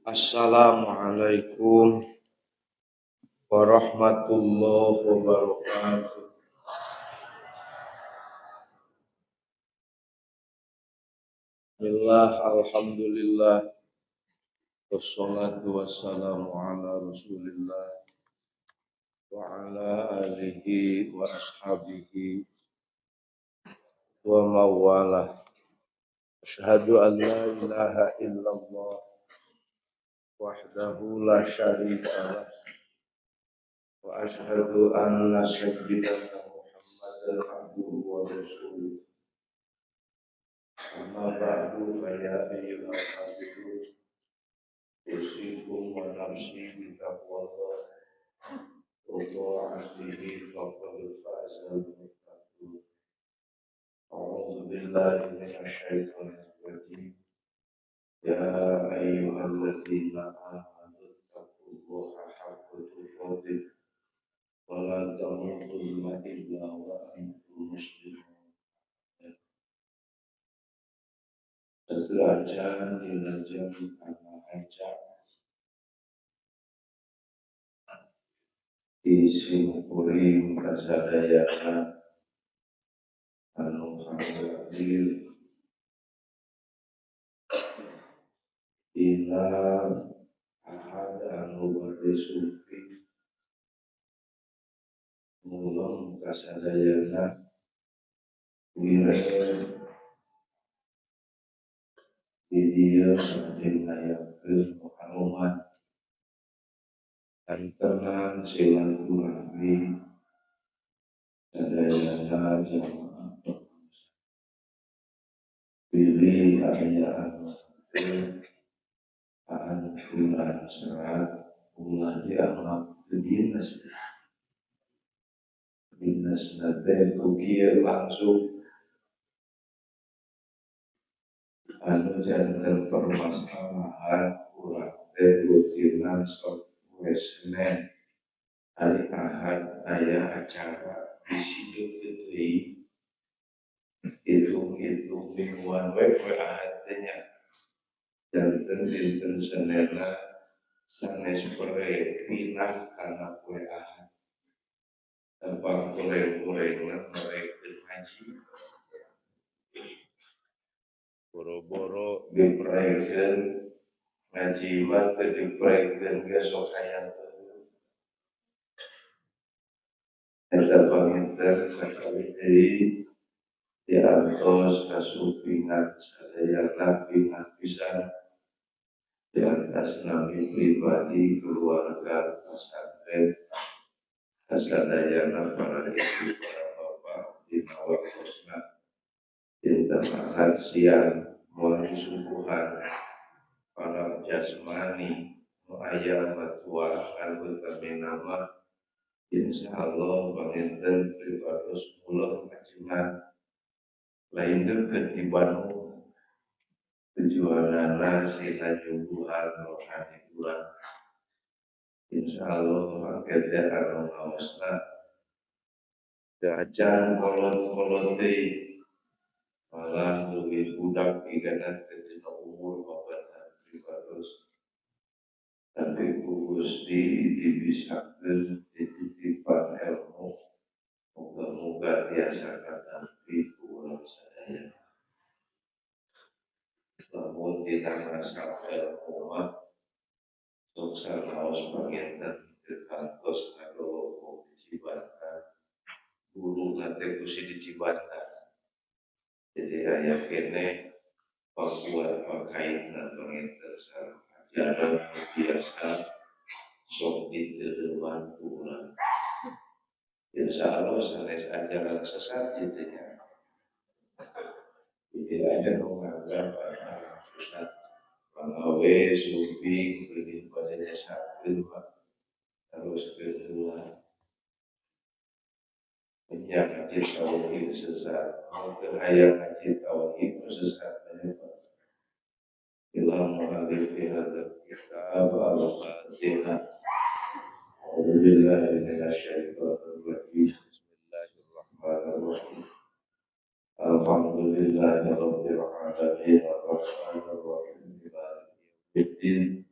Assalamualaikum warahmatullahi wabarakatuh. Bismillah, alhamdulillah, wassalatu wassalamu ala rasulillah wa ala alihi wa ashabihi wa mawalah. Asyhadu an la ilaha illallah wahdahu la syarika lah wa asyhadu anna sayyidana Muhammadan abduhu wa rasuluh. Amma ba'du, fa ya ayyuhal hadirin, usikum wa nafsi bi taqwallah wa ta'atihi faqad fazal muttaqun. A'udzu billahi minasy syaithanir rajim. Ya ayyuhalladzina amanu taqullaha haqqa tuqatih wa la tamutunna illa wa antum muslimun. Satu ajan dilajeng kana aca di simkuring kasadayana anu hadir dina ahad anu bade sumping mulung kasadayana wiren di dieu bade ngayakeun muharoman kantenan silaturahmi sadayana jamaah pilih aya anu anturan serat ulah dianggap teu dinas. Dinasna teh ku kieu langsung anu janten permasalahan urang teh rutinan sok poe Senen hari Ahad aya acara bisi deukeut deui, hitung-hitung mingguan we poe Ahad teh nya. Janten dinten Senenna sanes pere pinah kana poe Ahad. Tapang kureng-kurengna merekeun ngaji. Boro-boro diprekeun ngaji mah teu diprekeun ge sok hayang teuing. Eta panginten sakali deui diantos kasumpingan sadayana pinah pisan di atas nami pribadi, keluarga, pesantren, kasadayana para ibu, para bapak dina waktosna dinten Ahad siang moal disuguhan para jasmani nu aya matua anggota nama. Insyaallah panginten pribados muleng ajengan lain deukeut di Bandung, tujuanana sina nyuguhan rohani urang. Insyaallah engke teh anu ngaosna teu acan kolot-kolot deui, malah leuwih budak igana teh dina umur babatan pribados, tapi ku Gusti dibisakeun dititipan ilmu, muga-muga tiasa katampi ku urang sadaya. Lamun dina ngasap ilmu mah sok sanaos panginten teu kantos ngadoloko di Cibantar, guruna teh ku si di Cibantar, jadi aya keneh pakuat pakaitna panginten sareng ajaran biasa sok diteuleuman ku urang. Insya Allah sanes ajaran sesat gitu nya. Jadi ada nu nganggap ajaran sesat. Pangawe sumping leuwih pada nyesatkeun Pak. Terus heula. Nya ngaji tauhid sesat. Mun teu hayang ngaji tauhid sesat Pak. Ila mu'alif hadzal kitab al-Fatihah. A'udzu billahi minasyaitonir rajim. Bismillahirrahmanirrahim. Alhamdulillahi rabbil alamin arrahmanir rahim maliki yaumiddin.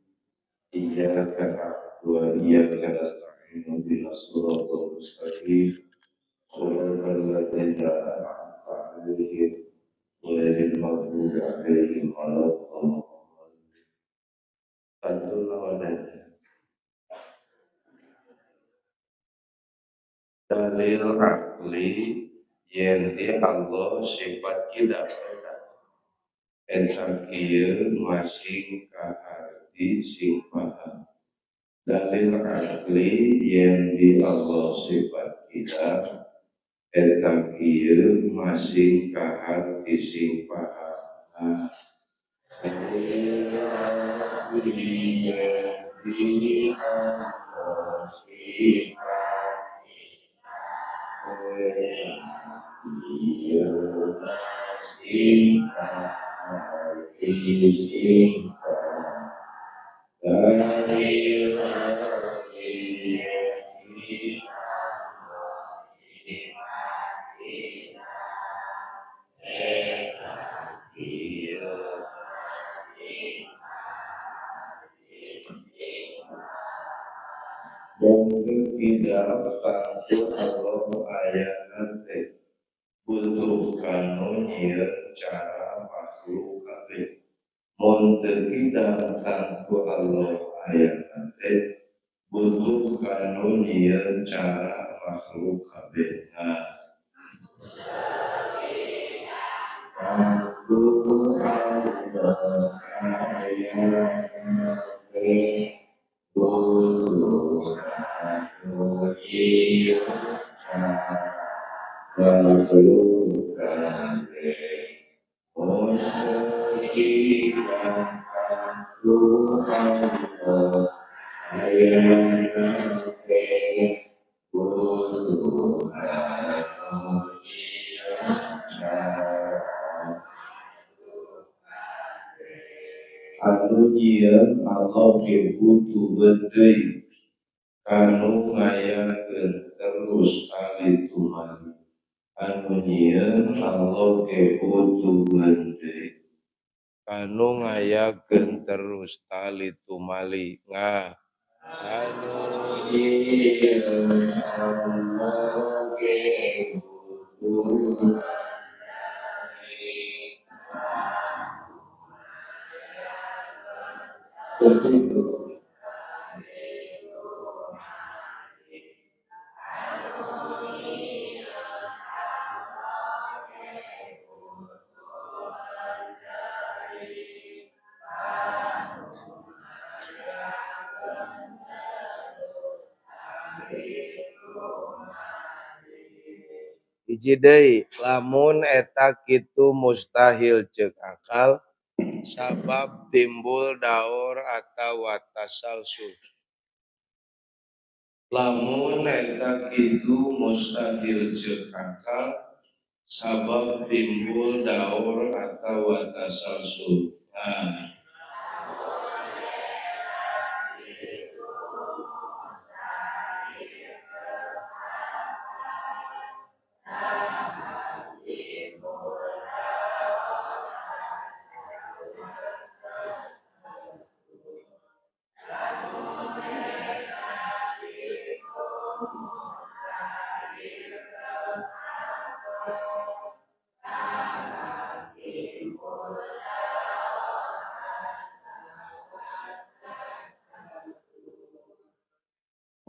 Iyyaka na'budu wa iyyaka nasta'in ihdinas siratal mustaqim. Siratal ladzina an'amta 'alaihim ghairil maghdubi 'alaihim waladdallin. Dalil akli yen di Allah sifat kidam eta kieu masing kaharti sing paham. Dalil akli yen di Allah sifat kidam eta kieu masing kaharti sing paham. Dalil akli yen di Allah sifat kieu masing kaharti sing paham. Dalil akli yen di Allah sifat kidam eta kieu masing kaharti sing paham. Mungkin tidak tantu Allah ayana teh butuh kanu nyieun cara makhluk kabeh. Mun teu kidam tantu Allah ayana teh butuh kanu nyieun cara makhluk kabeh. Nah, tantu Allah ayana teh butuh kanu nyieun cara makhluk kabeh. Mun teu kidam tantu Allah ayana teh butuh kanu nyieun cara anu nyieun Allah ge butuh deui kanu ngayakeun terus tali tumali. Anu nyieun Allah ge butuh deui kanu ngayakeun terus tali tumali. Ngah anu nyieun Allah ge butuh deui. Hiji deui lamun eta kitu mustahil ceuk akal sabab timbul daur atawa tasalsul. Lamun eta kitu mustahil ceuk akal sabab timbul daur atawa tasalsul. Nah,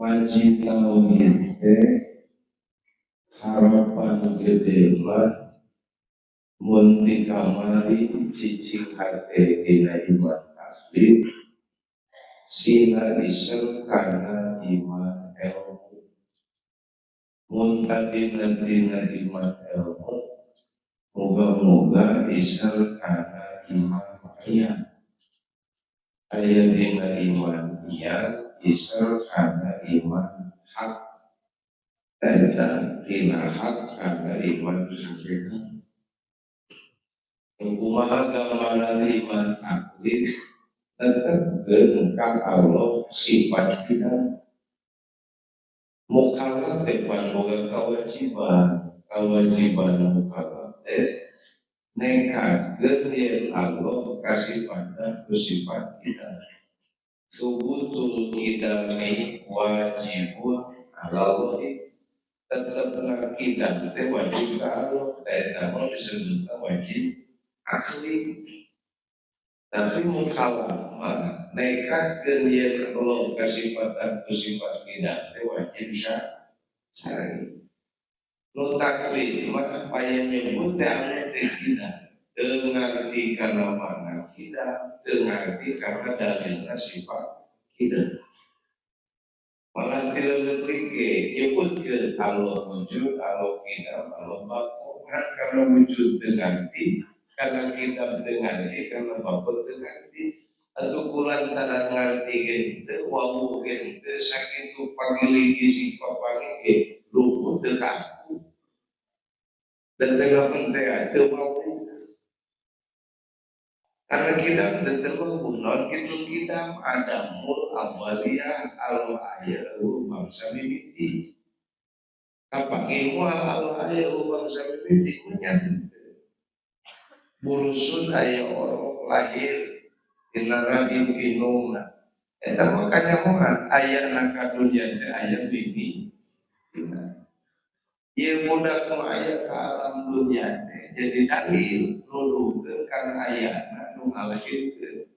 ngaji tauhid teh harapan gede mah mun ti kamari cicing hate dina iman taklid sina iseng kana iman ilmu. Mun tadina tina iman ilmu moga-moga isal kana iman aya. Aya dina iman iya isal kana iman hak. Eta tina hak kana iman hakikat. Kumaha gambaran iman taklid tetepkeun ka Allah sifat kita. Mukallaf teh pan boga kewajiban, kewajiban mukallaf teh nekatkeun yen Allah kasifatan ku sifat kita. Subutul kidami wajibun ala Allah. Tetepna kidam teh wajib ka Allah, eta mah disebutna wajib akli. Tapi mukallaf mah nekatkeun yen Allah kasifatan ku sifat kidam teh wajib syar'i. Nu taklid mah paya nyebut teh Allah teh kidam, teu ngarti kana mana kidam, teu ngarti karena dalilna sifat kidam. Malah tileutik ge nyebutkeun Allah wujud, Allah kidam, Allah bako. Karena wujud teu ngarti, karena kidam teu ngarti, karena bako teu ngarti. Atuh kulantaran ngarti ge teu, wawuh ge teu, sakitu pangiligi si papangi ge luput teu ka aku. Dan teu teh teu wawuh. Karena kidam teu wawuh, naon kitu kidam adamul awaliyah Allah aya eueuh bangsa mimiti. Kapanggih moal Allah aya eueuh bangsa mimiti nya. Burusun aya orok lahir dina rahim indungna. Eta mah kanyahoan ayana ka dunya teh aya mimitina. Ieu budak nu aya ka alam dunya teh jadi dalil nuduhkeun kana ayana nu ngalahirkeun.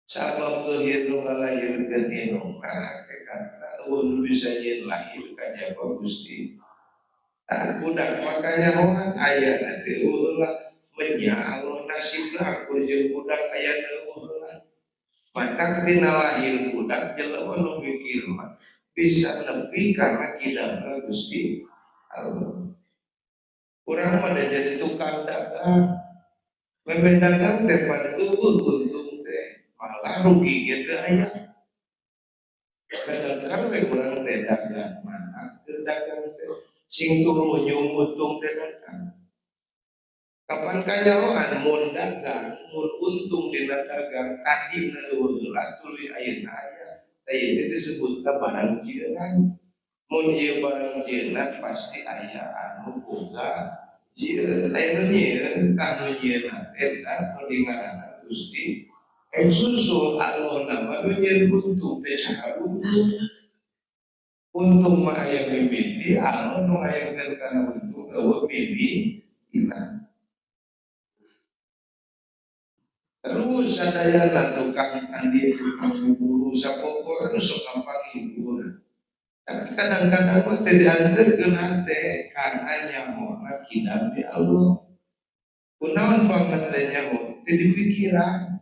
Sabab zahir nu ngalahirkeun indungna hakikatna eueuh nu bisa nyieun lahir kajaba Gusti. Tah budak mah kanyahoan ayana teh eueuh lah menya Allah nasibna aku jeung budak ayana eueuh lah. Matak tina lahir budak jelema nu mikir mah bisa nepi karena kidamna Gusti Allah. Urang mah da jadi tukang dagang. Memeh dagang teh pada eueuh untung teh malah rugi ge teu aya. Kadang-kadang we urang teh dagang mah keur dagang teh sing tulunyung untung teh dagang. Kapan kanyahoan mun dagang, mun untung dina dagang tadina eueuh heula tuluy ayeuna aya. Tah ieu teh disebutna barang jieunan. Mun ieu barang jieunan pasti aya anu boga jieun. Aya nu nyieun, tah nu nyieunna teh eta nu dingaranna Gusti. Ek susul Allah nama nu nyieun untung teh saha untung. Untung mah aya mimiti, Allah nu ngayakeun kana untung eueuh mimitina. Terus sadayana tukang tandi, tukang buburu, sapopoe nu sok kapanggih. Tapi kadang-kadang mah teu dianterkeun hate karena nyahona kidam di Allah. Kunaon banget teh nyaho? Teu dipikiran.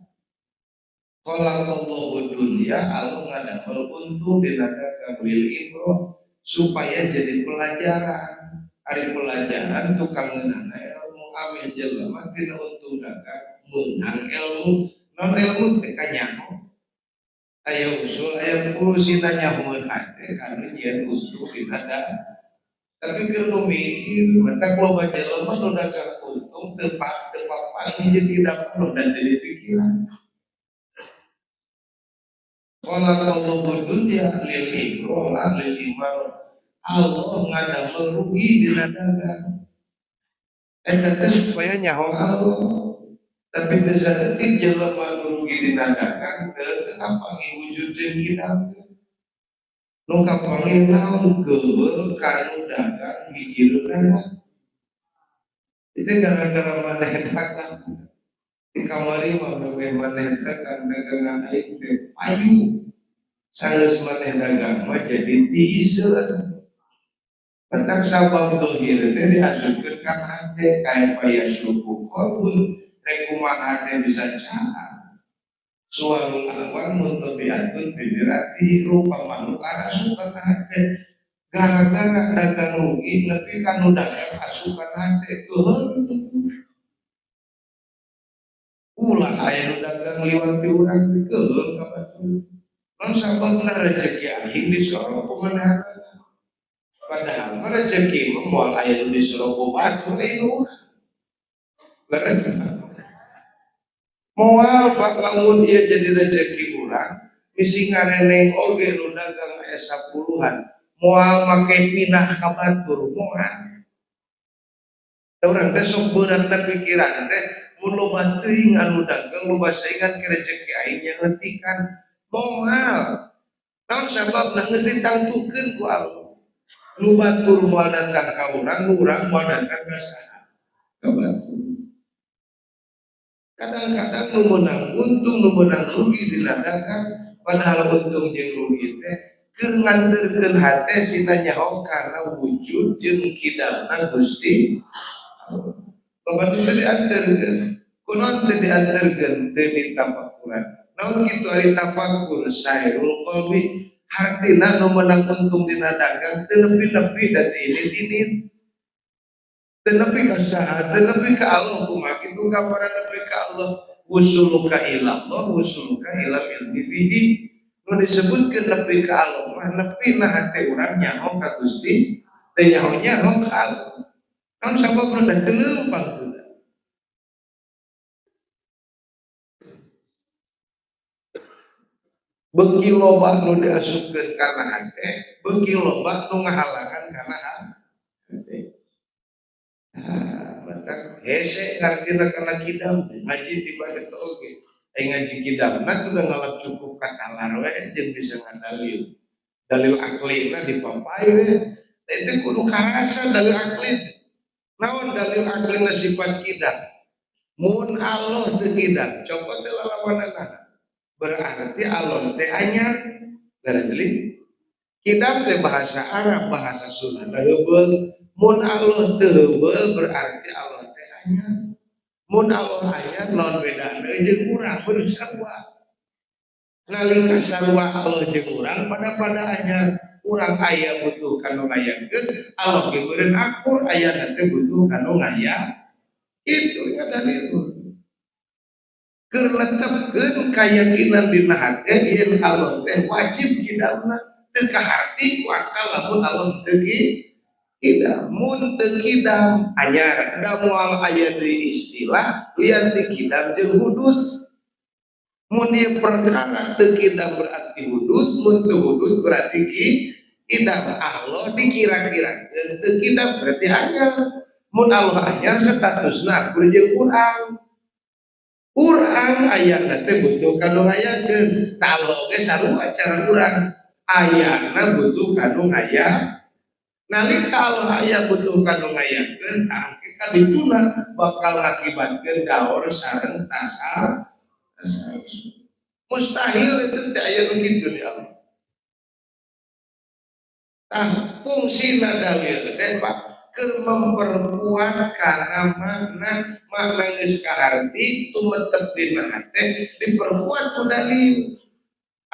Khalaqallahu dunya, Allah ngadamel untung dina dagang lil ibroh supaya jadi pelajaran. Ari pelajaran tukang ngeunana ilmu ameh jelema tina untung dagang meunang ilmu. Non ilmu teh kanyaho. Aya usul aya furusina nyahoeun hate kanu nyieun untung dina dagang. Tapi keur nu mikir matak loba jelema nu dagang untung teu papanggih jeung tidak dan jadi pikiran. Khalaqallahu dunya lil ibroh la lil iman. Allah ngadamel rugi dina dagang. Eta teh supaya nyaho Allah. Tapi teu saeutik jelema nu rugi dina dagang teu kapanggih wujud jeung kidam. Nu kapanggih naon keuweul kanu dagang hijireunana. Itu gara-gara maneh dagang. Di kamari mah memeh maneh dagang dagangan aing teh payu. Sanggeus maneh dagang mah jadi tiiseun. Matak sabab dohir teh diasupkeun ka hate kaya payasluku qalbun rek kumaha teh bisa caang. Suwarul awan muntabiatun bibirati rupa makhluk arasup ka hate. Gara-gara dagang rugi nepi ka nu dagang asup kana hate keuheul. Ulah aya nu dagang liwat ti urang keuheul ka batur. Naon sababna rezeki aing disorok ku manehna. Padahal mah rezeki mah moal aya nu disorok ku batur aya nu urang. Leres. Moal Pak lamun ieu jadi rezeki urang bisi ngareneng oge nu dagang aya 10-an. Moal make pindah ka batur moal. Urang teh sok beurang pikiran teh mun loba teuing anu dagang loba saingan ke rezeki aing nya heutikan moal. Naon sababna geus ditangtukeun ku Allah. Nu batur moal datang ka urang, nu urang moal datang ka saha? Ka batur. Kadang-kadang nu meunang untung, nu meunang rugi dina dagang, padahal untung jeung rugi teh keur ngandeurkeun hate sina nyaho kana wujud jeung kidamna Gusti Allah. Bapak teu dianterkeun, kunaon teu dianterkeun teu ditafakuran. Naon kitu ari tafakur sairul qalbi hartina nu meunang untung dina dagang teu nepi-nepi da teu ini-ini. Teu nepi ka saha, teu nepi ka Allah kumaha kitu kaparan nepi ka Allah. Wusuluka ila Allah, wusuluka ila ilmi bihi. Nu disebutkeun nepi ka Allah mah nepi na hate urang nyaho ka Gusti, teu nyaho-nyaho ka Allah. Naon sababna da teu leumpang teu. Beuki loba nu diasupkeun kana hate, beuki loba nu ngahalangan kana hate. Nah, maka hese ngartina kana kidam ngaji tiba eta oge. Ai ngaji kidamna kudu ngalap cukup katalar we jeung bisa ngadalil. Dalil aklina dipapai we. Teh itu kudu karasa dalil akli. Naon dalil aklina sifat kidam? Mun Allah teu kidam, copot teh lalawanana. Berarti Allah teh anyar. Leres li? Kidam teh bahasa Arab, bahasa Sunda heubeul. Mun Allah teu heubeul berarti Allah teh anyar. Mun Allah anyar naon bedana jeung urang kudu sarua. Nalika sarua Allah jeung urang pada-pada anyar. Urang aya butuh kanu ngayakeun, Allah ge meureun akur ayana teh butuh kanu ngaya. Itu ya dalil. Keur netepkeun kayakinan dina hate yen Allah teh wajib kidamna teu kaharti ku akal lamun Allah teu kidam. Mun teu kidam anyar da moal aya deui istilah lian teu kidam jeung hudus. Mun ieu perkara teu kidam berarti hudus, mun teu hudus berarti kidam. Allah dikira-kirakeun teu kidam berarti anyar. Mun Allah anyar statusna akur jeung urang. Urang ayana teh butuh kanu ngayakeun. Tah Allah oge sarua cara urang. Ayana butuh kanu ngaya. Nalika Allah aya butuh kanu ngayakeun, tah engke kadituna bakal ngakibatkeun daur sareng tasar. Mustahil itu teh aya nu kitu di Allah. Tah fungsina dalil teh Pak keur memperkuat kana makna, makna geus kaharti tumetep dina hate diperkuat ku dalil.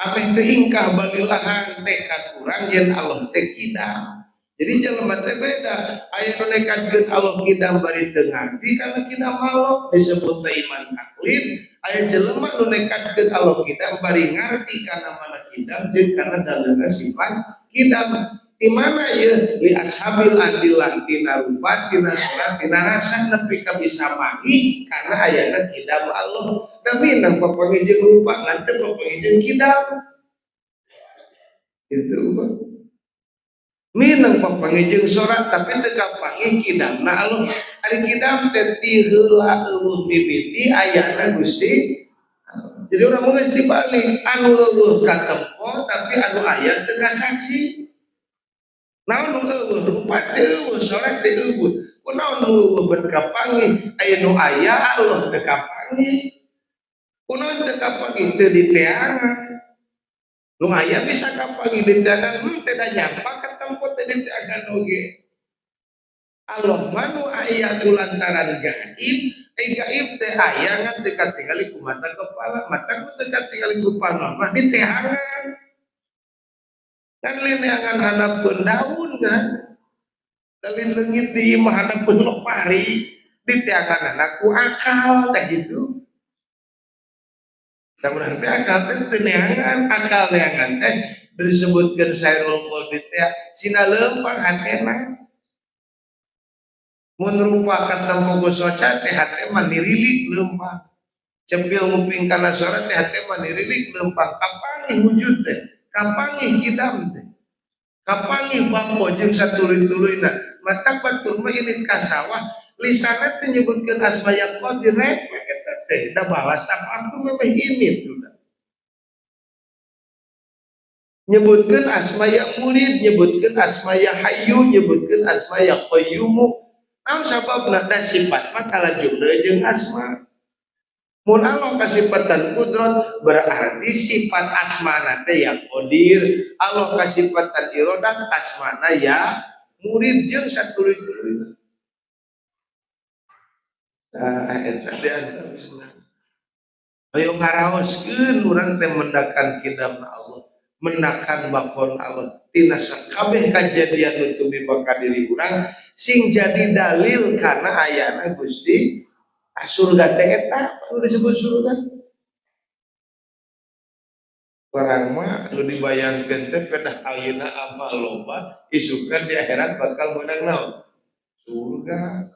Ameh teu ingkah balilahan tekad urang yen Allah teh kidam. Jadi jelema teh beda, aya nu nekadkeun Allah kidam bari teu ngarti kana kidam Allah disebut teh iman taklid, aya jelema nu nekadkeun Allah kidam bari ngarti kana mana kidam jeung kana dalilna sifat kidam. Di mana ieu li ashabil adillah tina rupa tina surat tina rasa nepi ka bisa mahi kana ayana kidam Allah. Da minang papanggih jeung rupa ngan teu papanggih jeung kidam. Itu Pak. Minang papanggih jeung surat tapi teu kapanggih kidamna Allah. Ari kidam teh ti heula eueuh mimiti ayana Gusti. Jadi urang mah geus dibalik anu eueuh katempo tapi anu aya teu kasaksi. Naon nu eueuh rupa teh eueuh sorak teh eueuh. Kunaon nu eueuh bet kapanggih aya nu aya Allah teu kapanggih. Kunaon teu kapanggih teu diteangan. Nu aya bisa kapanggih diteangan teu da nyampa katempo teu diteangan oge. Allah mah nu aya ku lantaran gaib, ai gaib teh aya ngan teu katingali ku mata kepala, mata ku teu katingali ku panon mah diteangan. Kan lineangan handapeun daun kan. Lain leungit di imah handapeun lopari, diteanganana ku akal teh gitu. Da urang teh akal teh teu neangan, akal neangan teh disebutkeun sairul qalbi teh sina leumpang hatena. Mun rupa katempo ku soca teh hate mah nirilik leumpang. Cepil nguping kana suara teh hate mah nirilik leumpang, kapanggih wujud teh, kapanggih kidam teh. Kapanggih bako jeung satuluy-tuluyna. Matak batur mah ini ka sawah lisana teh nyebutkeun asma ya qadir rek eta teh da balas apa aku memeh ini tuh. Nyebutkeun asma ya murid, nyebutkeun asma ya hayyu, nyebutkeun asma ya qayyum. Naon sababna da sifat mah kalajumna jeung asma. Mun Allah kasipatan kudrat berarti sifat asmana teh ya qadir, Allah kasipatan iradat asmana ya murid jeung satuluy-tuluyna. Nah, eta di antawisna. Ayo ngaraoskeun urang teh mendakan kidamna Allah, mendakan bakon Allah tina sakabeh kajadian nu tumiba ka diri urang sing jadi dalil kana ayana Gusti. Surga teh eta anu disebut surga. Orang mah nu dibayangkeun teh pedah ayeuna amal loba isukan di akhirat bakal meunang naon? Surga.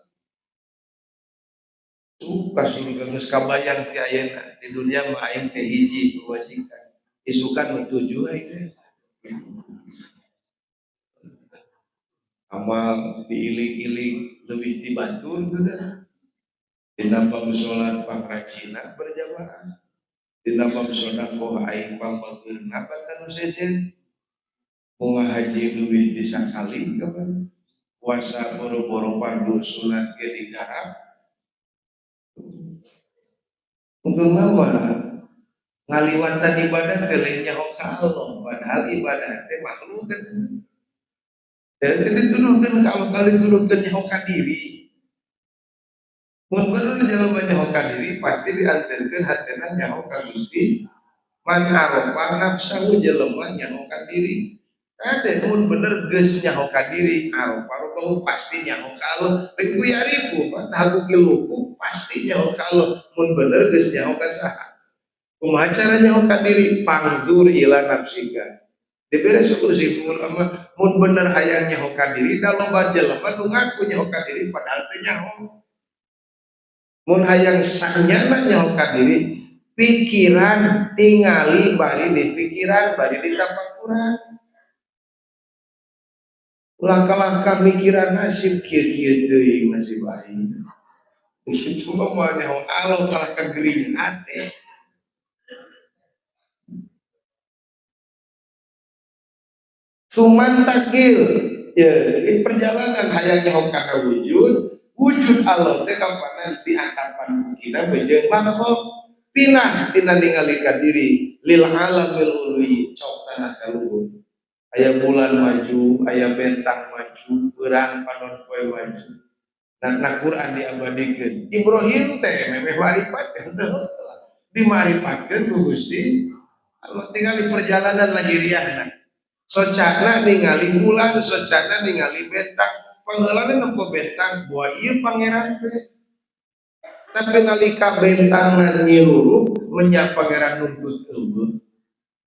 Suka surga geus kabayang ti ayeuna di dunia mah aing teh hiji kewajiban. Isukan mah tujuh aing. Amal diiling-iling leuwih ti batur teh. Dina bab salat pangrajina berjamaah. Dina bab sedekah aing pangbageurna batan nu sejen. Bunga haji leuwih ti sakali kapan. Puasa boro-boro fardu sunat ge digarap. Untung mah ngaliwatan ibadah teh lain nyaho ka Allah, padahal ibadah teh makhluk kan. Dan teh dituduhkeun ka Allah, kali dituduhkeun nyaho ka diri. Mun bener jelema nyaho ka diri pasti dianterkeun hatena nyaho ka Gusti. Man arafa nafsahu jelema nyaho ka diri. Kade mun bener geus nyaho ka diri, arafa rabbahu pasti nyaho ka Allah. Lain ku yarifu mah tahakukil luku pasti nyaho ka Allah. Mun bener geus nyaho ka saha. Kumaha cara nyaho ka diri? Pangzur ila nafsika. Dibere solusi ku ulama mun bener hayang nyaho ka diri da loba jelema nu ngaku nyaho ka diri padahal teu nyaho. Mun hayang sanyana nyaho ka diri, pikiran tingali bari di pikiran bari di tapakuran. Langkah-langkah mikiran nasib kieu-kieu teuing nasib aing. Itu mah moal nyaho Allah kalah ka gering hate. Sumantakil ya di perjalanan hayang nyaho kana wujud. Wujud Allah teh kapanan di antapan kina bejeung makhluk pinah tina ningali ka diri lil alamil ulwi cok tanah kaluhur. Aya bulan maju, aya bentang maju, beurang panon poe maju. Nah, Quran diabadikeun. Ibrahim teh memeh maripatkeun teu. Dimaripatkeun ku Gusti Allah tingali perjalanan lahiriahna. Socana ningali bulan, socana ningali bentang. Pangheulana nempo bentang, buah ieu pangeran teh. Tapi nalika bentangna nyirurup, menya pangeran nuntut eueuh.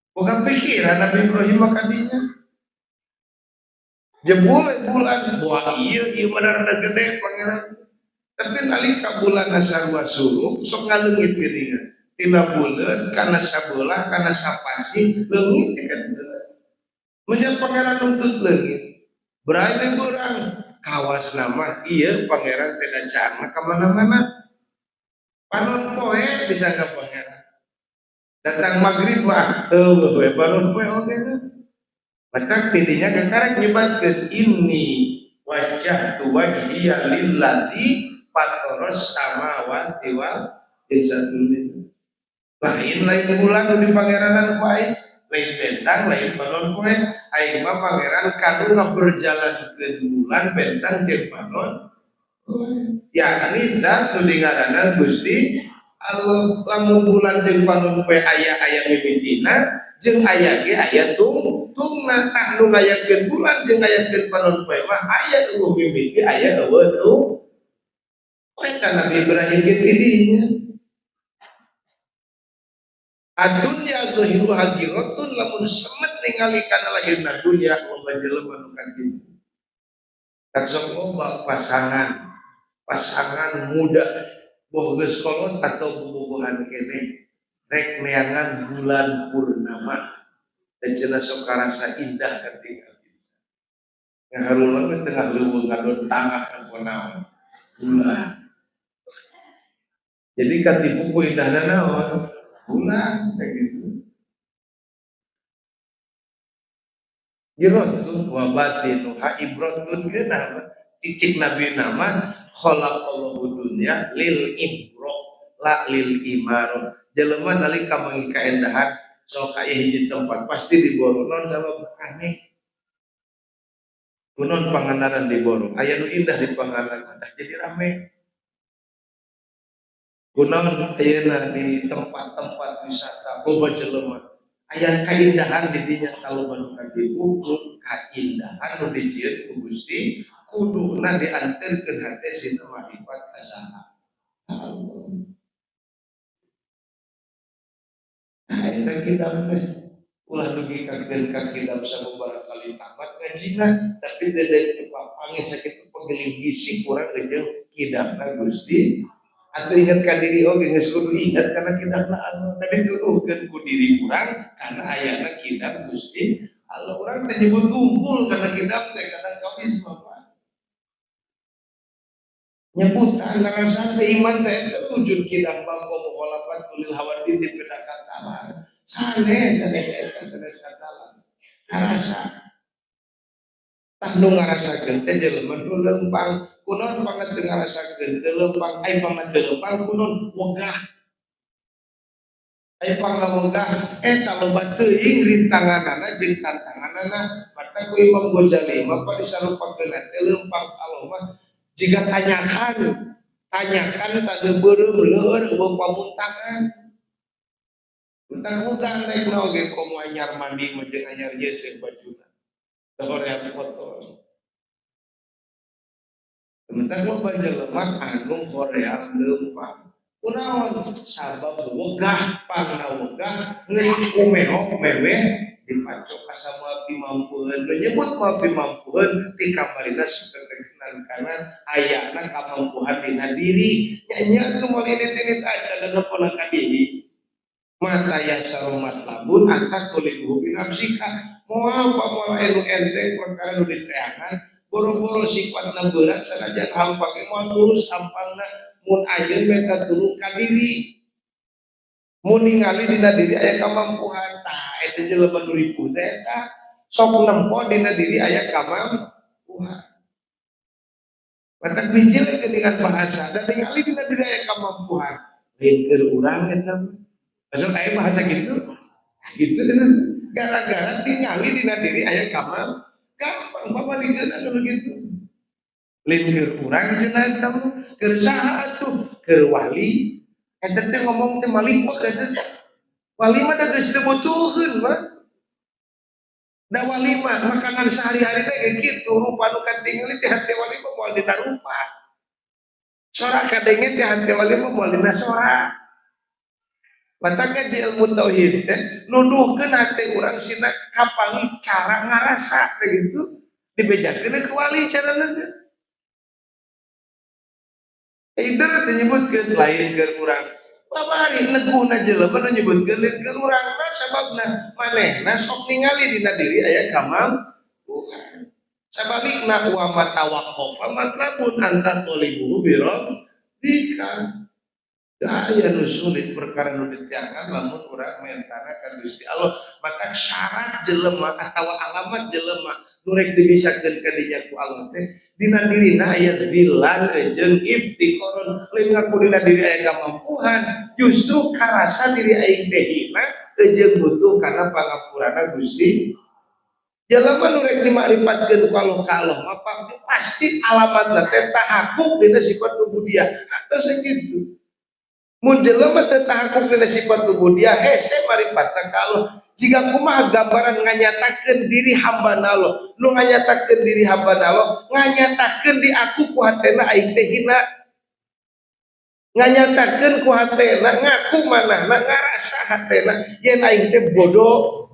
Boga pikiran Nabi Ibrahim mah kadinya. Jebule bulan, buah ieu ieu mah rada gede pangeran. Tapi nalika bulan sarua surup, sok ngaleungit geuningan. Tina buleun kana sabelah kana sapasi leungit kan. Menya pangeran nuntut leungit. Berani urang kawas nama iya pangeran tidak cana kemana-mana. Panon poe bisa ke pangeran. Datang maghrib mah, eueuh we panon poe oge na. Matak tidinya kakarek nyebatkeun inni wajjahtu wajhiya lillazi fataras samawati wal ardi. Lain lain bulan nu dipangeranan ku aing, lain bentang, lain panon poe. Aing mah pangeran kanu ngaberjalankeun bulan bentang jeung panon. Yakni zat nu dingaranan Gusti Allah. Lamun bulan jeung panon poe aya aya mimitina jeung aya ge aya tung. tungtungna. Tah, nu ngayakeun bulan jeung ngayakeun panon poe mah aya euweuh mimiti, aya euweuh nu. Eta Nabi Ibrahim ge tidinya. Adunya zahiruha giratun, lamun semet ningali kana lahirna dunya, loba jelema nu katipu. Tak sok loba pasangan pasangan muda, boh geus kolot atau bobogohan keneh, rek neangan bulan purnama dan cenah sok karasa indah ketika ngaharulang we tengah leuweung ngadon tangah kan naon bulan. Jadi katipu ku indahna naon bulan kayak gitu. Giratun wa batinuha ibratun, geunah cicik Nabi nama khalaqallahu dunya lil ibroh la lil imaroh. Jelema nalika manggih kaendahan, sok ka hiji tempat pasti diboro. Non sabab aneh kunon Pangandaran diboro, aya nu indah di Pangandaran jadi rame. Kunaon ayeuna di tempat-tempat wisata loba jelema? Aya kaindahan di dinya. Kalau nu katipu kaindahan nu dijieun ku Gusti, kuduna dianterkeun hate sina marifat ka saha? Allah. Nah, eta kidam teh ulah dugi ka kidam sababaraha kali tamat ngajina, tapi dede papanggih sakitu pageling gisik urang jeung kidamna Gusti. Atau ingat ka diri oge geus kudu ingat karena kidamna Allah dan dituduhkeun ku diri urang karena ayana kidam Gusti Allah. Urang teh nyebut kumpul karena kidam teh kadang kamis mah nyebutan ngarasa teh iman teh wujud kidam bangko mukhalafat lil hawadits beda katalan sanes sanes eta sanes katalan ngarasa. Tah, nu ngarasakeun teh jelema nu leumpang. Kunaon banget teu ngarasakeun teu leumpang? Ai pangna teu leumpang kunaon? Wegah. Ai pangna wegah eta loba teuing rintanganana jeung tantanganana. Maka ku Imam Ghazali mah disarupakeun teh leumpang Allah mah jiga tanyakan tanyakan tade beureum leur eueuh pamuntangan. Tentang wegah rek naon ge, komo anyar mandi mah jeung anyar yeuseuh bajuna teu hoream kotor. Sementara loba jelema anu hoream leumpang. Kunaon? Sabab wegah, pangna wegah geus kumehok meweh dipacok asa moal pimampueun. Nu nyebut moal pimampueun ti kamarina sok tetekenan kana ayana kamampuan dina diri. Nya atuh moal init-init aja dan nepona ka diri. Mata yasaru matlabun anta tulibuhu binafsika. Moal moal anu enteng perkara nu diteangan, boro-boro sifatna berat, sanajan hampang ge moal tulus hampangna mun ayeuna menta tulung ka diri, mun ningali dina diri aya kamampuan. Tah, eta jelema nu ripuh teh eta sok nempo dina diri aya kamampuan. Matak bijil dengan bahasa dan ningali dina diri aya kamampuan, lain keur urang eta mah. Maksud aya bahasa gitu gitu, gara-gara tingali dina diri aya kamam gampang babalikeun anu gitu. Lain keur urang cenah eta mah, keur saha atuh? Keur wali eta teh ngomong teh malik mah eta teh. Wali mah da geus teu butuheun mah da. Wali mah makanan sehari-hari teh kayak gitu rupa nu katingali teh hate wali mah moal dina rupa, sora kadenge teh hate wali mah moal dina sora. Matak ngaji ilmu tauhid teh nuduhkeun hate urang sina kapangi cara ngarasa teh gitu, dibejakeun ke wali carana teh. Eider teh nyebutkeun lain keur urang. Babari neguhna jelema nu nyebutkeun lain keur urang nah, sababna manehna sok ningali dina diri aya kamampuan. Sabalikna wa matawaqqafa matlabun anta talibuhu bi rabbika. Aya nu sulit perkara nu ditiangan lamun urang mentana ka Gusti Allah. Maka syarat jelema atawa alamat jelema nu rek dibisakeun ka dinya ku Allah teh dina dirina aya dzilan jeung iftiqarun. Lain ngaku dina diri aya kamampuan, justru karasa diri aing teh hina jeung butuh kana pangapurana Gusti. Jelema nu rek dimakrifat ku Allah ka Allah mah pasti alamatna teh tahakuk dina sifat ubudiyah atau sakitu. Mun jelema teu tahakuk dina sifat ubudiyah hese maripatna ka Allah. Jika kumaha gambaran nganyatakeun diri hamba na Allah, nu nganyatakeun diri hamba na Allah, nganyatakeun di aku ku hatena aing teh hina. Nganyatakeun ku hatena ngaku manahna ngarasa hatena yen aing teh bodoh.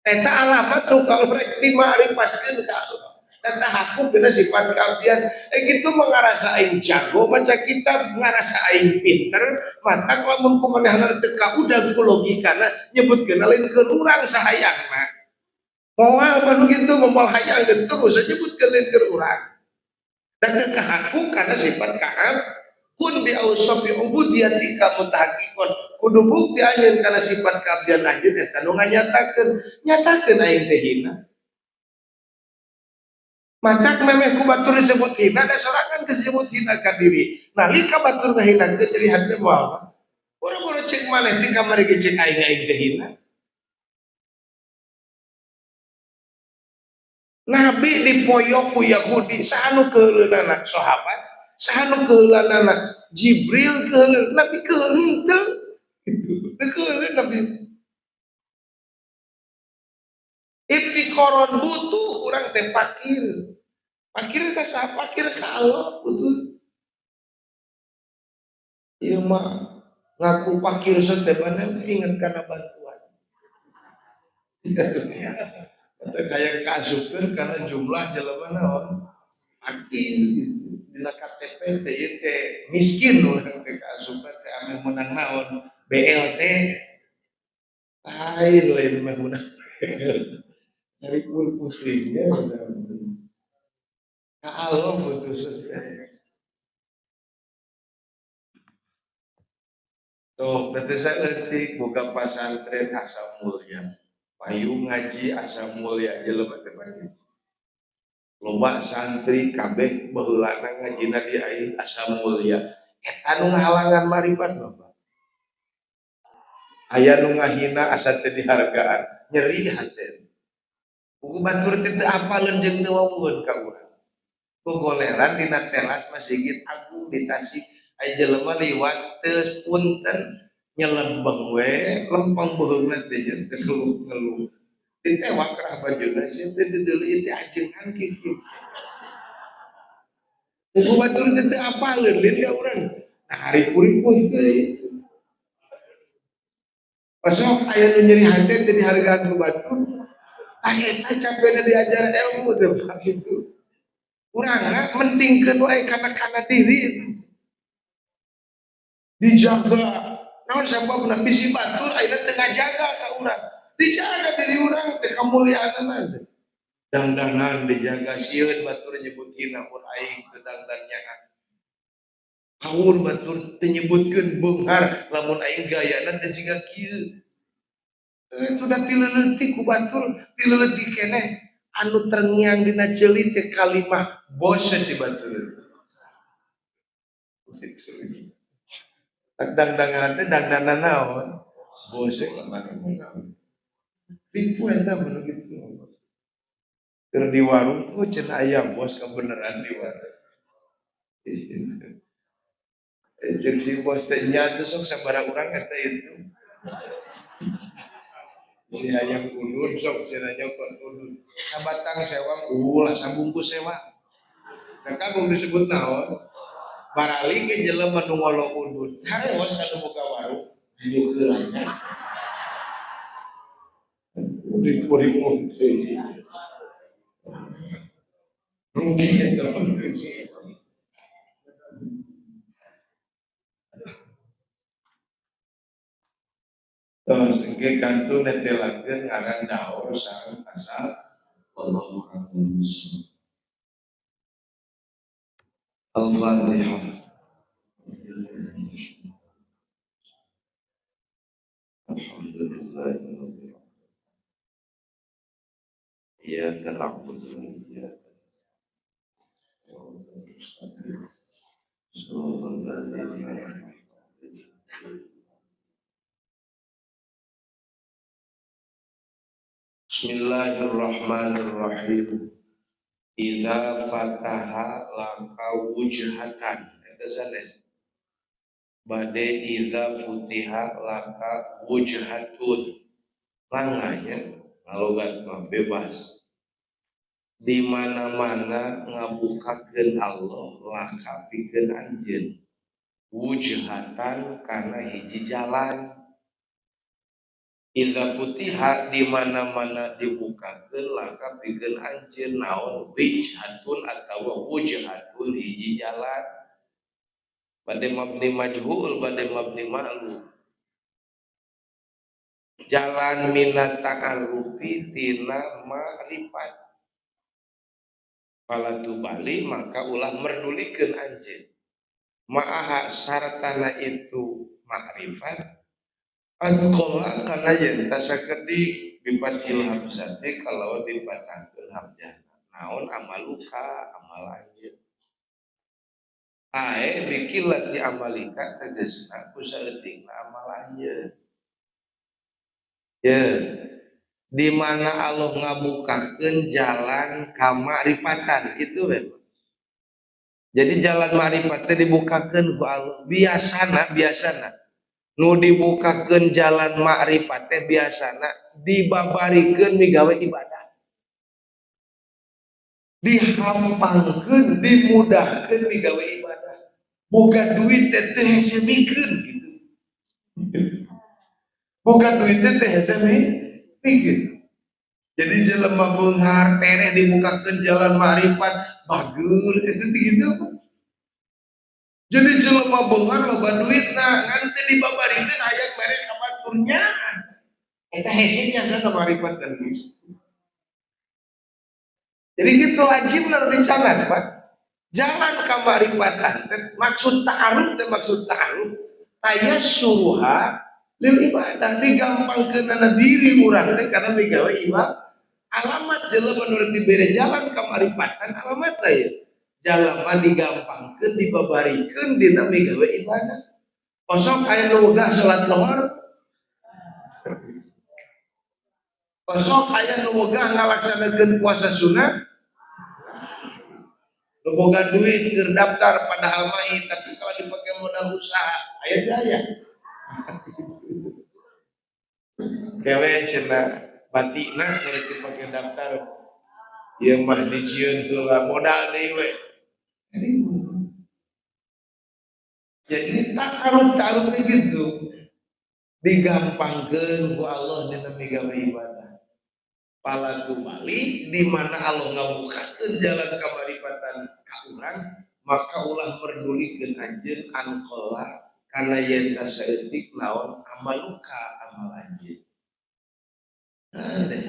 Eta alamat nu kalau rek dimaripatkeun ka Allah. Dan tahakuk dina sifat keabdian. Gitu mah ngarasa aing jago maca kitab, ngarasa aing pinter, mata lamun kumanehna teu kaudag ku logikana nyebutkeun lain keur urang sahayangna. Moal mah nu kitu moal hayang terus nyebutkeun lain keur urang. Dan teu kahakuk kana sifat kaab kun bi ausafi ubudiyatika mutahaqqikon. Kudu bukti anjeun kana sifat keabdian anjeun eta nu nganyatakeun, nyatakeun aing teh hina. Maka memeh ku batur disebut hina, da sorangan disebut hina ka diri. Nalika batur ngahinakeun jadi hati moal apa? Boro-boro cek maneh ti kamari ge cek aing aing teh hina. Nabi dipoyok ku Yahudi, saha nu keuleunana sahabat, saha nu keuleunana Jibril keuleun, Nabi keuleun teu. Gitu. Teu keuleun Nabi. Ibtikoron butuh urang teh fakir. Fakir teh saha? Fakir ka Allah butuh. Ieu mah ngaku fakir satebana inget kana bantuan. Teh kaya kaasupkeun kana jumlah jelema naon? Fakir gitu. Dina KTP teh ieu teh miskin urang teh kaasupna teh ameh meunang naon? BLT. Lain lain mah meunang. Cari putihnya udah. Kalau butuh sudah. Tuh, berarti saya letik buka pesantren asa mulia, payung ngaji asa mulia jelema teh pagi. Loba santri kabeh baheulana ngajina di aing asa mulia. Eta nu ngahalangan maripat Bapak. Aya nu ngahina asa teu dihargaan, nyeri hate. Buku batur teh teu apaleun jeung teu wawuheun ka urang. Gogoleran dina teras Masjid Agung di Tasik, aya jelema liwat teu punten nyelembeng we, lempeng beuheungna teh jeung teu ngeluh-ngeluh. Ditewak kerah bajuna sieun teh dideuleu teh ajengan kieu. Buku batur teh teu apaleun lin ka urang. Nah hari-puri teh. Pasok aya nu nyeri hate teh dihargaan ku batur. Tah eta capena diajar ilmu teh Pak kitu. Urangna mentingkeun wae kana diri itu. Dijaga. Naon sababna bisi batur ayeuna teu ngajaga ka urang. Dijaga diri urang teh kamuliaanna teh. Dangdanan dijaga sieun batur nyebut hina mun aing teu dangdan nyaah. Haur batur teu nyebutkeun beunghar lamun aing gayana teh jiga kieu. Itu da tileuletik ku batur, tileuletik keneh anu terngiang dina ceuli teh kalimah bos ti batur. Tak dangdangan teh dangdanan naon? Bose lah naon. Ribu eta mun kitu. Keur di warung tuh cenah aya bos kebenaran di warung. Jeung si bos teh nya teh sok sabaraha urang eta itu. Si hayang udud sok cenah nyokot udud. Sabatang sewang ulah sabungkus sewang. Da kagung disebut naon? Barali ge jelema nu ngolo udud. Harewos anu boga warung hayu nya. Ribu-ribu teh. Rugi eta. Terus engke kantun netelakeun ngaran daur sareng asal wallahu a'lam bishawab. Al-Fatihah. Alhamdulillahirabbil alamin. Iyyaka na'budu wa iyyaka nasta'in. Shiratal ladzina an'amta 'alaihim. Bismillahirrahmanirrahim. Idza fataha laka wujhatan. Eta sanes. Bade iza futiha laka wujhatun. Langanya ngalogat mah bebas. Di mana-mana ngabukakeun Allah laka pikeun anjeun. Wujhatan kana hiji jalan. Iza futiha di mana-mana dibukakeun laka pikeun anjeun naon wijhatun atawa wujhatun hiji jalan. Bade mabni majhul bade mabni ma'lum. Jalan minat ta'arufi tina ma'rifat. Fala tubali maka ulah merdulikeun anjeun. Ma'aha sartana itu ma'rifat. Adqala kana yen tasakedik bifathil hamzati kalau dipatahkeun hamzah. Naon amaluka amal anjeun. Ae bikillati amalika tegasna ku saeutikna amal anjeun. Ya, di mana Allah ngabukakeun jalan kamakrifatan itu we. Jadi jalan makrifat teh dibukakeun ku Allah. Biasana nu dibukakeun jalan makrifat teh biasana dibabarikeun migawe ibadah. Dihampangkeun, dimudahkeun migawe ibadah. Boga duit teh teu hese mikeun gitu. Boga duit teh teu hese mikeun. Jadi jelema beunghar tereh dibukakeun jalan makrifat bageul itu gitu apa? Jadi jelema beunghar loba duitna ngan teu dibabarikeun hayang mere ka baturnya. Eta hese nya sana makrifat kan gitu. Jadi gitu wajib rencana Pak. Jalan kamarifatan maksud ta'aruf teh maksud ta'aruf tayassuruha lil ibadah digampangkeunana diri urang teh karena migawe ibadah. Alamat jelema nu dibere jalan kamarifatan alamat teh jalma digampangkeun dibabarikeun dina migawe ibadah. Osok aya nu wegah salat lohor. Osok aya nu wegah ngalaksanakeun puasa sunat. Nu boga duit keur daftar padahal mah tapi kalau dipakai modal usaha aya teh aya. Kewe cenah batina keur dipake daftar. Ieu mah dijieun heula modal deui we. Jadi ta'aruf-ta'aruf teh gitu. Digampangkeun ku Allah dina migawe ibadah. Pala tubali di mana Allah ngabukakeun jalan kamarifatan ka urang maka ulah merdulikeun anjeun anqala kana yen saeutik naon amaluka amal anjeun. Nah, deh.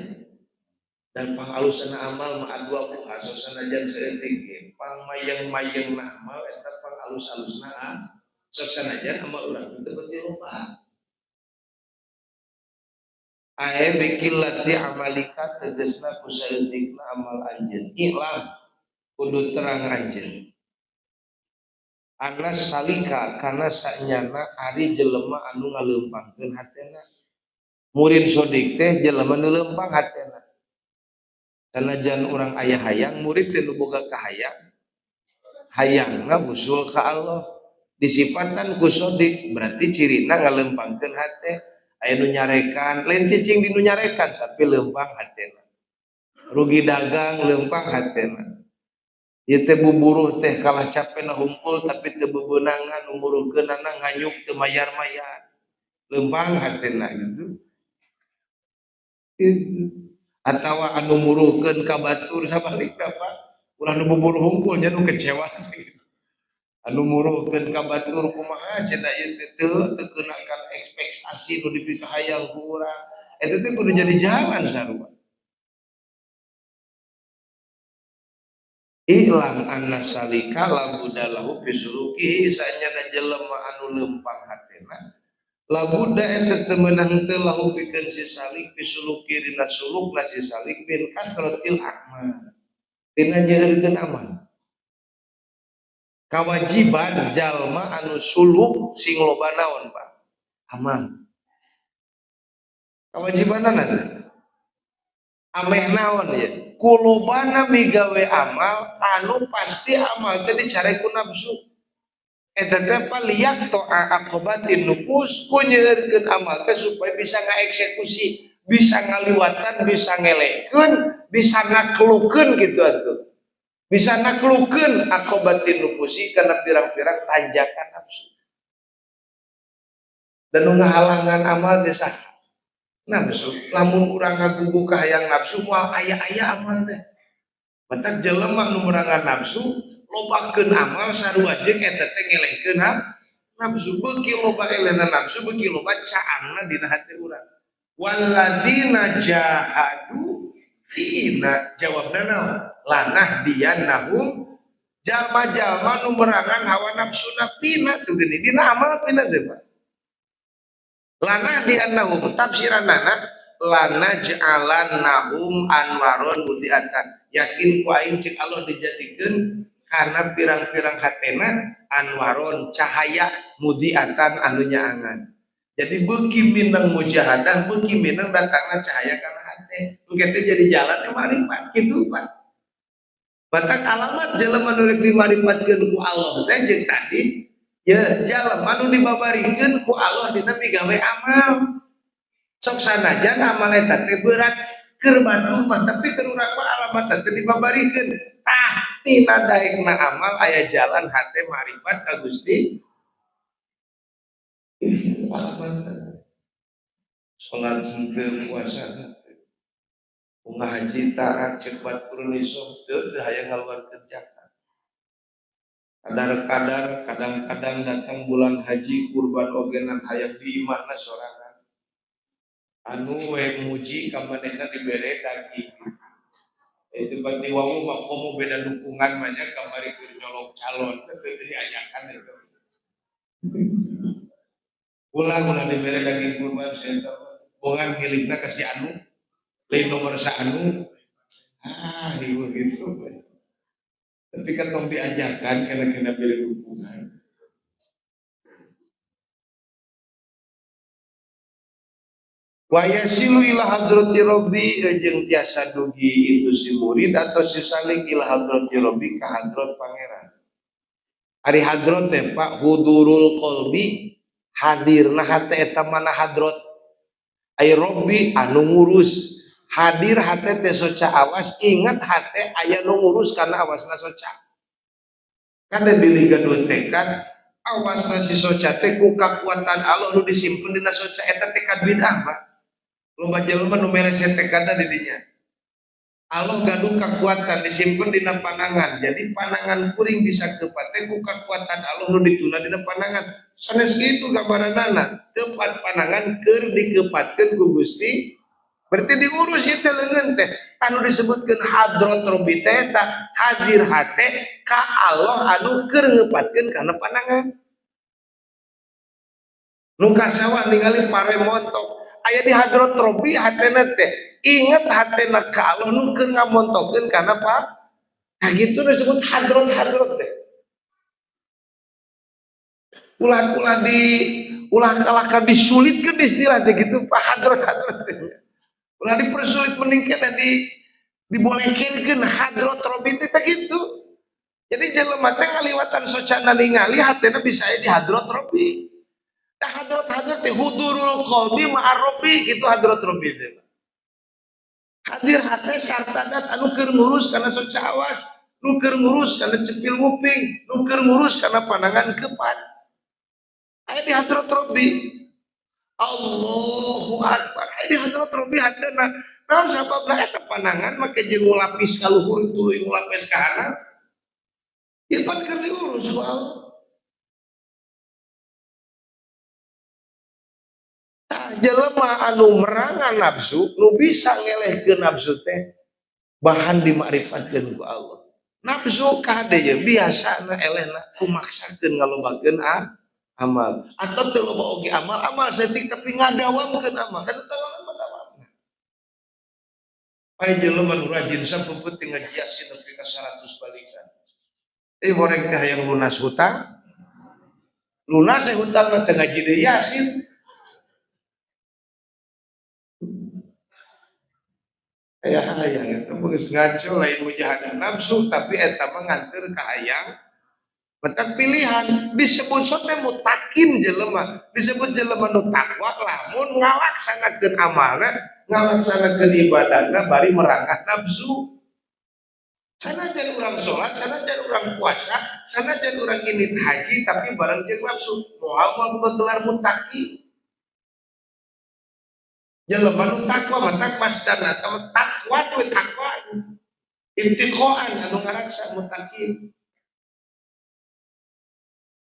Dan pangalusna amal mah adwa ku haso sanajan saeutik ge pangmayeng-mayengna amal eta pangalus-alusna sok sanajan amal urang teu beuti loba. Ae bikillati amalika tegasna ku saeutikna amal anjeun. I'lam kudu terang anjeun. Anas salika kana sanyana ari jelema anu ngaleumpangkeun hatena. Murid sodik teh jelema nu leumpang hatena. Sanajan urang aya hayang murid teh nu boga kahayang. Hayangna usul ka Allah. Disipatan ku sodik berarti cirina ngaleumpangkeun hate. Aya nu nyarekan, lain cicing di nu nyarekan tapi leumpang hatena. Rugi dagang leumpang hatena. Ieu teh buburuh teh kalah capena humpul tapi teu bebeunangan nu muruhkeunana nganyuk teu mayar-mayar. Leumpang hatena gitu. Atawa anu muruhkeun ka batur sabalikna Pak. Ulah nu buburuh hungkul nya nu kecewa gitu. Anu muruhkeun ka batur kumaha cenah ieu teh teu keunakan ekspektasi nu dipikahayang ku urang. Eta teh kudu jadi jalan sarua. Ilang anna salika labuda lahu fi sulukihi sanyana jelema anu leumpang hatena labuda eta teu meunang teu lahu pikeun si salik fi suluki dina sulukna si salik bin kasratil a'mal tina nyeurkeun amal. Kawajiban jalma anu suluk sing loba naon Pak? Amal. Kawajibanana teh ameh naon ya? Kulobana migawe amal anu pasti amal teh dicare ku nafsu. Eta teh liak to'a aqobatin nufus ku nyeueurkeun amal teh supaya bisa ngaeksekusi, bisa ngaliwatan, bisa ngelehkeun, bisa ngaklukeun gitu atuh. Bisa naklukeun aqobatin nufusi kana pirang-pirang tanjakan nafsu. Dan nu ngahalangan amal teh saha? Nafsu. Lamun urang ngagugu ka hayang nafsu moal aya-aya amal teh. Matak jelema nu merangan nafsu lobakeun amal sarua jeung eta teh ngelehkeun nafsu. Beuki loba elehna nafsu, beuki loba caangna dina hate urang. Walladzina jahadu fina, jawabna naon? Lanahdiyannahum. Jalma-jalma nu merangan hawa nafsuna fina tuh geuning dina amal fina teh Pak. Lanahdiyannahum tafsiranana lanaj'alannahum anwaron mudiatan. Yakin ku aing cek Allah dijadikeun karena pirang-pirang hatena anwaron cahaya mudiatan anu nyaangan. Jadi beuki mineng mujahadah, beuki mineng datangna cahaya kana hate. Engke teh jadi jalan teh marifat kitu Pak. Batak alamat jelema nu rek dimaripatkeun ku Allah teh jeung tadi ya jelema nu dibabarikeun ku Allah dina migawe amal. Sok sanajan amal eta teh berat keur batur mah, tapi keur urang mah alamat teh dibabarikeun. Tah tina daekna amal aya jalan hate marifat ka Gusti. Alamat salat henteu, puasa henteu, ngahaji taat, cek batur nisob teu hayang ngaluarkeun zakat. Kadar-kadar kadang-kadang datang bulan haji kurban ogenan hayang di imahna sorangan. Anu we muji ka manehna dibere daging. Itu berarti wau mah komo beda dukungan mah nya kamari keur nyolok calon teu diajakan itu. Ulah dibere daging kurban saya bongan milikna ka si anu lain nomor sa anu. Ah riweuh gitu. Tapi kan tong diajakan kena-kena bere dukungan. Wa yasilu ila hadrati rabbi jeung tiasa dugi itu si murid atau si salik ila hadrati rabbi ka hadrat pangeran. Ari hadrat teh Pak hudurul qalbi, hadirna hate eta mana hadrat. Ai rabbi anu ngurus, hadir hate teh soca awas, ingat hate aya nu ngurus kana awasna soca. Kan bilih gaduh tekad awasna si soca teh ku kakuatan Allah nu disimpen dina soca eta tekad bid'ah Pak. Loba jelema nu mereset tekadna di dinya. Allah gaduh kakuatan disimpen dina panangan. Jadi panangan kuring bisa kepate ku kakuatan Allah nu dituna dina panangan. Sanes kitu gambaranana. Kepat panangan keur dikepatkeun ku Gusti. Berarti diurus ieu teh leungeun teh. Anu disebutkeun hadrat rabbi teh eta hadir hate ka Allah anu keur ngepatkeun kana panangan. Nu kasawah ningali pare montok. Aya di hadrat rabbi hatena teh. Ingat hatena ka Allah nu keur ngamontokeun kana apa? Nah gitu disebut hadrat-hadrat teh. Ulah-ulah di ulah kalahkan disulitkeun istilah teh gitu Pak hadrat-hadrat teh. Ulah dipersulit mending kana di dibolehkeun hadrat rabbi teh gitu. Jadi jelema teh ngaliwatan socana ningali hatena bisa aya di hadrat rabbi. Tah hadrat-hadrat teh hudurul qalbi ma'ar rabbi gitu hadrat rabbi teh. Hadir hate sarta dat anu keur ngurus kana soca awas, nu keur ngurus kana cepil nguping, nu keur ngurus kana pandangan kepat. Aya di hadrat rabbi. Allahu akbar. Aya di hadrat rabbi hatena. Naon sababna eta pandangan make jeung ngulapis ka luhur tuluy ngulapis ka handap. Ieu pan keur diurus ku Allah. Tah jelema anu merangan nafsu, nu bisa ngelehkeun nafsu teh bahan dimakrifatkeun ku Allah. Nafsu kade ye biasana elehna kumaksakeun ngalobakeun amal. Atau teu loba oge amal, amal saeutik tapi ngadawamkeun amal. Kan teu loba dawamna. Aya jelema nu rajin sapeupeut ngaji Yasin nepi ka 100 balikan. Horeng teh hayang lunas hutang. Lunas hutang teh ngaji deui Yasin. Aya hayang eta geus ngaco lain mujahadah nafsu tapi eta mah nganteur ka hayang. Mentak pilihan disebut sote mutakin jelema, disebut jelema nu takwa lamun ngalaksanakeun amalna, ngalaksanakeun ibadahna bari merangkah nafsu. Sanajan urang sholat, sanajan urang puasa, sanajan urang ini haji, tapi bareng jeung nafsu, moal moal gelar mutaki. Jelema nu takwa matak masdana takwa tuh takwa. Ibtiqaan anu ngaraksa mutakin.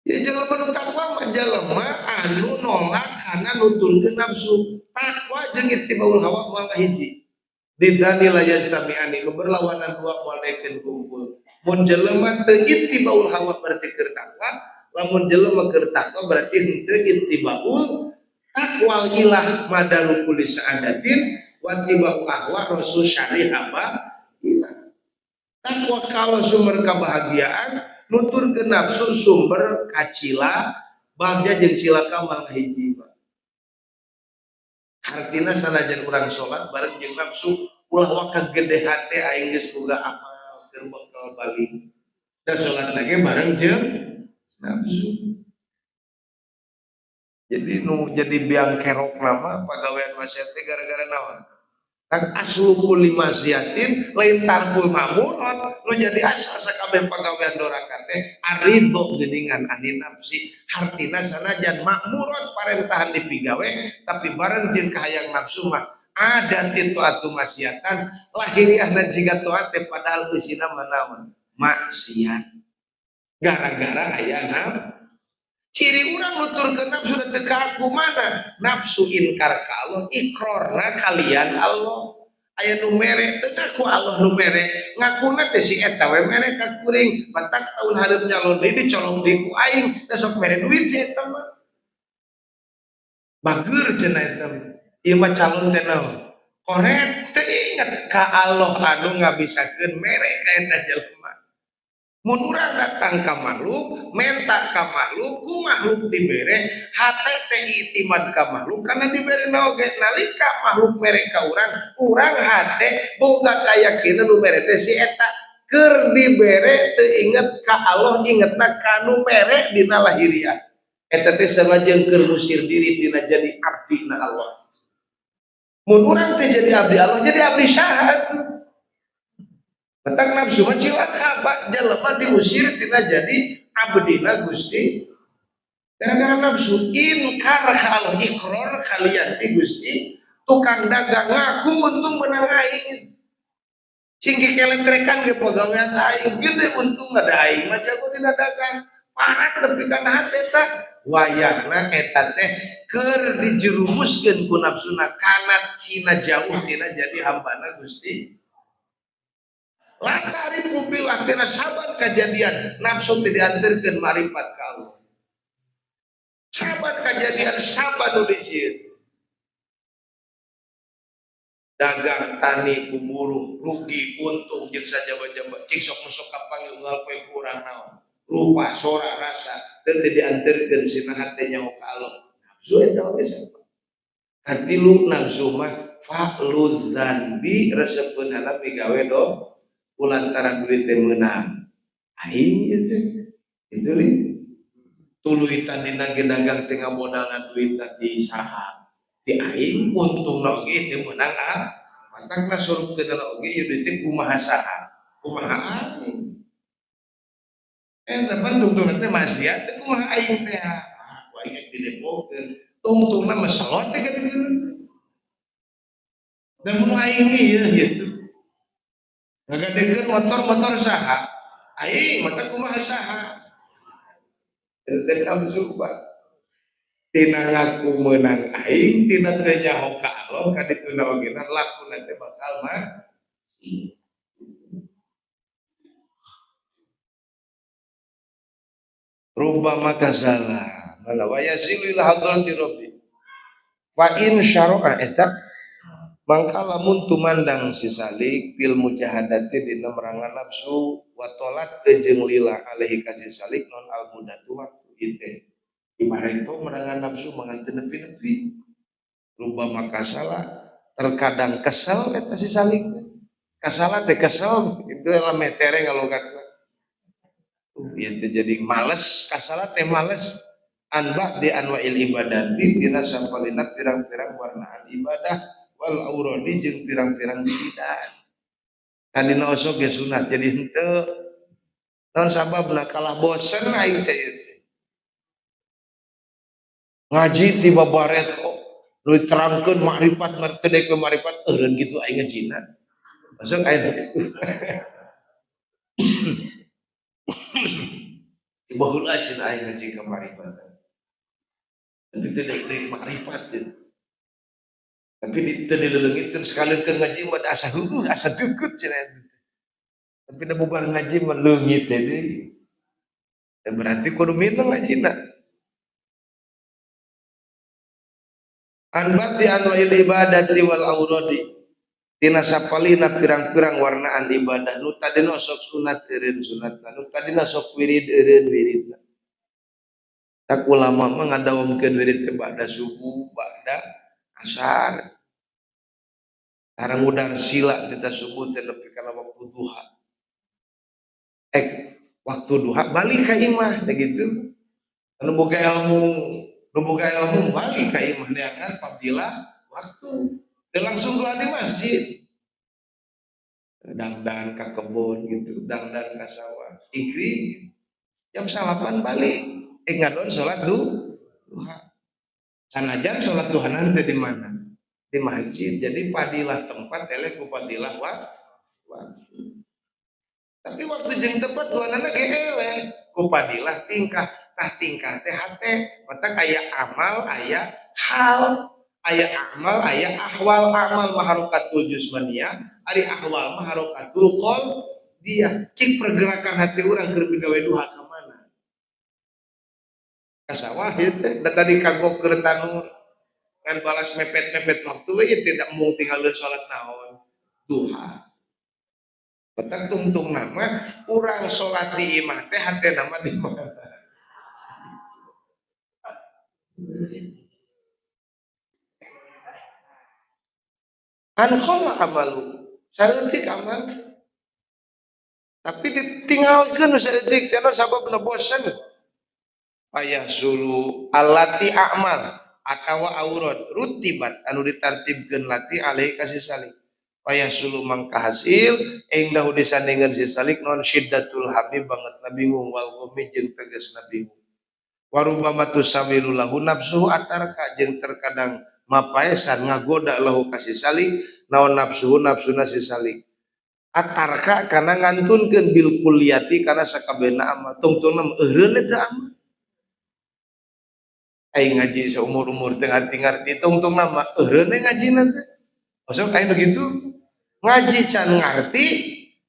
Ya jelema nu takwa mah jelema anu nolak kana nuturkeun nafsu. Takwa jeung ittibaul hawa moal hiji. Didani la yajtami'ani nu berlawanan dua moal daekeun kumpul. Mun jelema teu ittibaul hawa berarti keur takwa, lamun jelema keur takwa berarti henteu ittibaul taqwal ilah madaru kulli sa'adatin wa tibau ahwa rasul syarih apa ilah. Takwa kalau sumber kebahagiaan, nutur ke nafsu sumber kacila, bagja jeung cilaka mah hiji Pak. Hartina sanajan urang salat bareng jeung nafsu ulah waka gede hate aing geus boga amal keur bekal balik. Dan salat lagi bareng jeung nafsu. Jadi nu jadi biang kerok nama pagawean maksiat teh gara-gara naon? Kan aslu kulli maksiatin lain tarkul ma'murat nu jadi asal sakabeh pagawean doraka teh aridho geuningan ani nafsi. Hartina sanajan makmurat parentahan dipigawe tapi bareng jeung kahayang nafsu mah ada titu atuh maksiatan lahiriahna jiga taat teh padahal eusina mah naon? Maksiat. Gara-gara aya nafsu. Ciri urang nuturkeun nafsu da teu kaku mana? Nafsu inkar ka Allah, ikrarna kalian Allah. Aya nu mere teu ngaku Allah nu mere, ngakuna teh si eta we mere ka kuring. Matak taun hareup nyalon deui dicolong deui ku aing, da sok mere duit si eta mah. Bageur cenah eta mah. Ieu mah calon teh naon? Koret teu inget ka Allah anu ngabisakeun mere ka eta jelema. Mun urang datang ka makhluk, menta ka makhluk, ku makhluk dibere, hate teh itimad ka makhluk karena dibere oge nalika makhluk mere ka urang, urang hate boga kayakinan nu mere teh si eta keur dibere teu inget ka Allah, ingetna ka nu mere dina lahiriah. Eta teh sama jeung keur ngusir diri tina jadi abdina Allah. Mun urang teh jadi abdi Allah, jadi abdi saha? Tentang nafsu mah cilaka Pak, jelema diusir tina jadi abdina Gusti. Gara-gara nafsu inkar ka Allah, ikrar kalian ti Gusti, tukang dagang ngaku untung menang aing. Cingki keletrekan ge pagawean aing, gede untung ada aing mah jago dina dagang. Parat nepi kana hate tah wayahna eta teh keur dijerumuskeun ku nafsuna kana cina jauh tina jadi hambana Gusti. Latari pubilah tina saban kejadian nafsu teh diantarkeun marifat ka Allah. Saban kejadian saban nu dijieun. Dagang tani buburuh rugi untung jeung sajaba-jaba cik sok nu sok kapanggih unggal poe kurang naon. Rupa sora rasa teu diantarkeun sina hate nyaho ka Allah. Nafsu eta oge sama. Katilu nafsu mah fa'lu dzanbi resepeunana migawe do kulantaran duit teh meunang. Aing ieu teh. Itu li. Tuluitan dina ge dagang teh ngamodalna duit di saha. Ti aing untungna oge teu meunang ah. Matakna surupkeun oge ieu duit teh kumaha saha? Kumaha aing. Eta pan tungtungna teh maksiat teh kumaha aing teh. Ah, ku aing didepokeun. Tungtungna mah selot teh ka dieu. Dan mun aing ieu gitu. Ngagadekeun motor-motor saha? Aing mata kumaha saha? Teh nafsu Pak. Tina ngaku meunang aing, tina teu nyaho ka Allah ka dituna ogena lakuna teh bakal mah. Rubama kazala. Mana wa yasilu ila hadrati rabbi. Fa in syara'a eta mangka lamun tumandang si salik fil mujahadati dina merangan nafsu wa tolat jeung lila alaihi kasih salik non al mudatu waktu ieu ibarat merangan nafsu mangan teu nepi-nepi rubama kasala terkadang kesel eta si salik kasala teh kesel itu lameh tereng ngalogat Ieu teh jadi males kasalat teh males an ba'di anwa'il ibadati tina sapalina pirang-pirang warnaan ibadah wal auradi jeung pirang-pirang wiridan. Tadina osok ge sunat jadi henteu. Naon sababna kalah bosen aing teh ieu teh. Ngaji tiba baret kok nu diterangkeun makrifat teu ke makrifat eureun kitu aing ngajina. Masuk aing kitu. Baheula cenah aing ngaji ka makrifat. Tapi teu daek makrifat teh. Tapi teu dileulengitkeun sekalian keur ngaji mah asa heueuh asa deukeut cenah. Tapi da bubar ngaji mah leungit teh deui. Berarti kudu mineng ngajina. An ba'di anwa'il ibadati wal auradi tina sapalina pirang-pirang warnaan ibadah nu tadina sok sunat eureun sunatna nu tadina sok wirid eureun wiridna. Tak ulama mah ngadawamkeun wirid teh ba'da subuh ba'da asar. Tarang udar sila teh subuh teh nepi kana waktu duha. Waktu duha balik ka imah teh gitu. Anu boga ilmu nu boga ilmu balik ka imah neangan fadilah waktu. Teu langsung doa di masjid. Dangdan ka kebon gitu, dangdan ka sawah. Ikri jam 9 balik. Ngadon salat duha. Sanajan salat duha nanti di mana? Di masjid. Jadi fadilah tempat eleh ku fadilah waktu. Tapi waktu jeung tempat duhanana ge eleh ku fadilah tingkah. Tah tingkah teh hate, mata aya amal, aya hal, aya amal, aya ahwal. Amal mah harokatul jusmaniyah, ari ahwal mah harokatul qalbiyah. Cik pergerakan hati urang keur migawe duha ka mana? Ka sawah ieu teh, da tadi kagok keur tanur. Ngan balas mepet-mepet waktu we ieu tidak mung tinggalkeun salat naon? Duha. Batak tungtung nama urang salat di imah teh hatena mah di mana? An khala amalu saeutik amal tapi ditinggalkeun saeutik karena sababna bosen. Payah sulu alati amal atawa aurat rutibat anu ditartibkeun lati alaihi kasih salik. Payah sulu mangka hasil ing dahu disandingan si salik non syiddatul habib banget na bingung wal gumi jeung tegasna bingung. Warubama tusawiru lahu nafsuhu atarka jeung terkadang mapaesan ngagoda lahu kasih salik naon nafsuhu nafsuna si salik. Atarka kana ngantunkeun bil kulliyati kana sakabehna amal tungtungna eureun eta amal. Aing ngaji seumur-umur teu ngarti-ngarti tungtungna mah eureun ngajina teh. Osok aing begitu ngaji can ngarti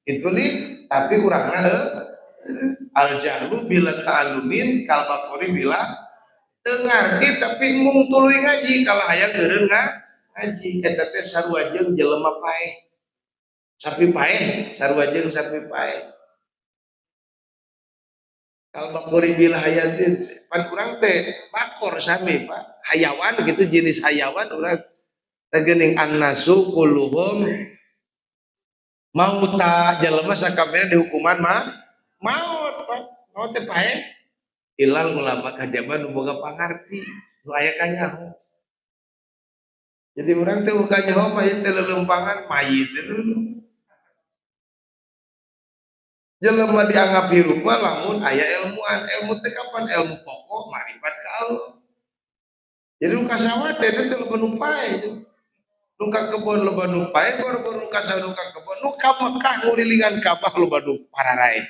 itu li tapi urangna al jahlu bila ta'alumin kal baqori bila teu ngarti tapi mung tuluy ngaji kalah hayang eureun ngaji eta teh sarua jeung jelema paeh sapi paeh sarua jeung sapi paeh kal baqori bila hayatin pan urang teh bakor sami Pak hayawan gitu jenis hayawan urang teh geuning annasu kulluhum mauta jelema sakabehna dihukuman mah maut Pak maut teh paeh ilal ulama kajaba nu boga pangarti nu aya kanyaho. Jadi urang teh kanyaho mah ieu teh leuleumpangan mayit teh dulu. Jelema dianggap hirup mah lamun aya ilmuan, ilmu teh kapan ilmu pokok makrifat ka Allah. Jadi nu kasawah teh teh loba nu paeh. Nu ka kebon loba nu paeh, boro-boro nu ka sawah nu ka kebon, nu ka Mekah ngurilingan Ka'bah loba nu pararaeh.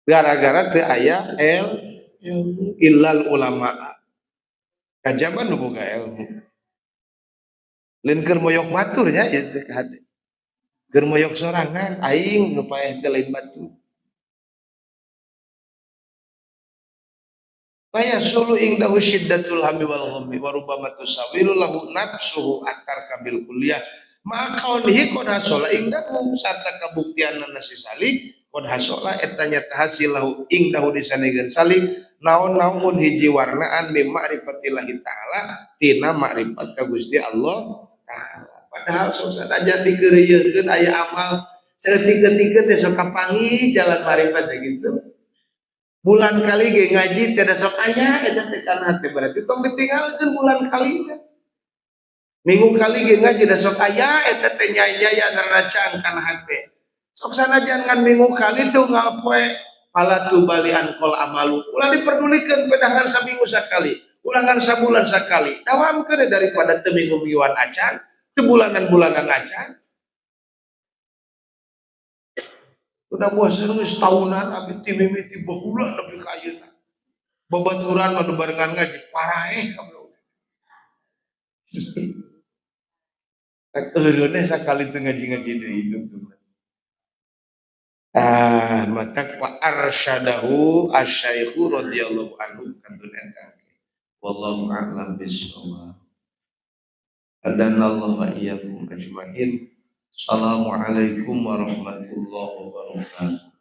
Gara-gara teu aya ilmu illal ulama. Kajaban nu boga ilmu. Lain keur moyok batur nya ieu teh ka hate. Keur moyok sorangan aing nu paeh teh lain batur. Faya sulu indahu syiddatul hammi wal ghammi wa rubbama tusawiru lahu nafsuhu akar kabil kuliah. Ma kaunihi qad hasala indahu sarta kabuktianna si salik qad hasala eta nyata hasil lahu indahu disanegeun salik naon-naon hiji warnaan mim ma'rifatillahi ta'ala tina makrifat ka Gusti Allah ta'ala. Padahal sok sanajan dikeureuyeunkeun aya amal Saeutik-eutik teh sok kapanggih jalan marifat teh gitu. Bulan kali ge ngaji teh da sok aya eta teh kana teh berarti tong ditinggalkeun bulan kali teh. Minggu kali ge ngaji da sok aya eta teh nyai-nyai naracang kana hate. Sok sanajan ngan minggu kali tunggal poe fala tubalian kol amalu. Ulah diperdulikeun pedahan saminggu sakali, ulangan sabulan sakali. Dawamkeun daripada teu minggu-mingguan acan, teu bulanan-bulanan acan. Udah bosen geus tahunan abi ti mimiti baheula nepi ka ayeuna. Babaturan mah barengan ngaji paraeh kabeh. Rek eureun sakali teu ngaji-ngaji deui itu. Ah, maka wa arsyadahu asy-syaikhu radhiyallahu anhu kantun eta. Wallahu a'lam bissawab. Adanallahu wa iyyakum ajmain. Assalamualaikum warahmatullahi wabarakatuh.